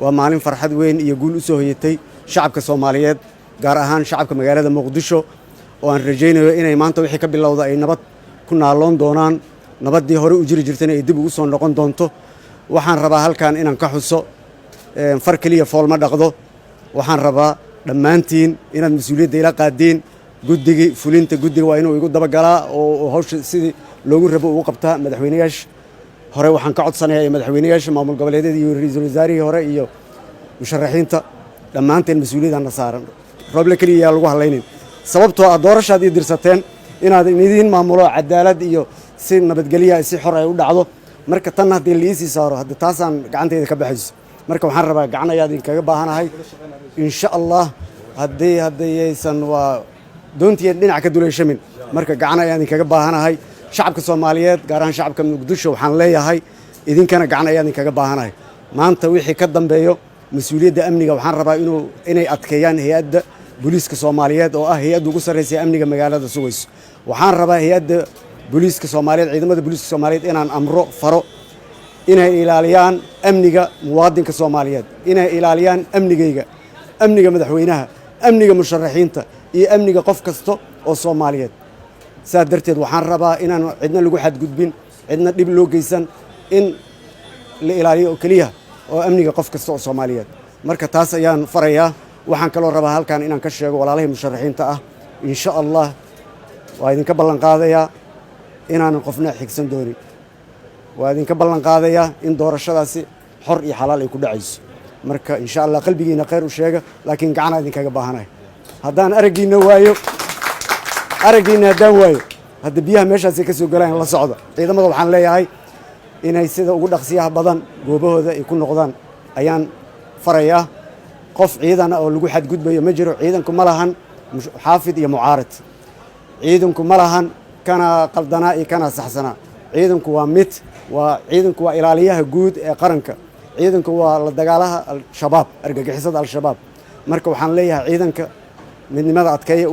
Waa maalin farxad weyn iyo guul u soo hoyatay shacabka Soomaaliyeed, gaar ahaan shacabka magaalada Muqdisho, oo aan rajaynayo inay maanta wixii ka bilowda ay nabad ku naaloon doonaan, nabaddii hore u jiri jirtana ay dib ugu soo noqon doonto. Waxaan rabaa halkan inaan ka xuso, far keliya fool ma dhaqdo. Waxaan rabaa dhammaantiin inaad mas-uuliyadda ila qaadiin. Guddigii fulinta, guddiga waa inuu igu dabagalaa oo hawsha sidii loogu rabo ugu qabtaa. Madaxweyneyaasha hore waxaan ka codsanayaa, madaxweyneyaasha maamul goboleedyada iyo ra-iisul wasaarihii hore iyo musharaxiinta, dhammaanteen mas-uuliyadana saaran. Rooble keliya yaa lagu hadlaynin, sababtoo ah doorashaad ii dirsateen inaad idiin maamulo cadaalad iyo si nabadgelya, si xor ay u dhacdo. Marka tan haddii liisii saaro, hadda taasaan gacantayda ka baxayso. Marka waxaan rabaa, gacan ayaa idinkaga baahanahay, insha Allah. Haddii haddayaysan waa doontiya dhinac ka duleyshamin. Marka gacan ayaan idinkaga baahanahay. Shacabka Soomaaliyeed, gaar ahaan shacabka Muqdisho, waxaan leeyahay idinkana gacan ayaan idinkaga baahanahay. Maanta wixii ka dambeeyo, mas-uuliyadda amniga waxaan rabaa inay adkeeyaan hay-adda booliiska Soomaaliyeed, oo ah hay-adda ugu sarreysa ee amniga magaalada sugayso. Waxaan rabaa hay-adda booliiska Soomaaliyeed, ciidamada booliiska Soomaaliyeed, inaan amro, faro inay ilaaliyaan amniga muwaadinka Soomaaliyeed, inay ilaaliyaan amnigayga, amniga madaxweynaha, amniga musharaxiinta iyo amniga qof kasta oo Soomaaliyeed. Saas darteed waxaan rabaa inaan cidna lagu xadgudbin, cidna dhib loo geysan, in la ilaaliyo oo keliya oo amniga qof kasta oo Soomaaliyeed. Marka taas ayaan farayaa. Waxaan kaloo rabaa halkan inaan ka sheego walaalahii musharaxiinta ah, insha Allah waa idinka ballan qaadayaa inaanan qofna xigsan doonin. Waa idinka ballan qaadayaa in doorashadaasi xor iyo xalaal ay ku dhacayso. Marka insha Allah qalbigiina khayr u sheega, laakiin gacanaa idinkaga baahanahay. Haddaan araggiina waayo, araggiina haddaan waayo, hadda biyaha meeshaasay ka soo galaan la socda. Ciidamada waxaan leeyahay inay sida ugu dhaqsiyaha badan goobahooda ay ku noqdaan ayaan farayaa. Qof ciidana oo lagu xadgudbayo ma jiro. Ciidanku ma lahan xaafid iyo mucaarad. Ciidanku ma lahan kana qaldanaa iyo kana saxsanaa. Ciidanku waa mid, waa ciidanku, waa ilaaliyaha guud ee qaranka. Ciidanku waa la dagaalaha Al-Shabaab, argagixisada Al-Shabaab. Marka waxaan leeyahay ciidanka midnimada adkeeya.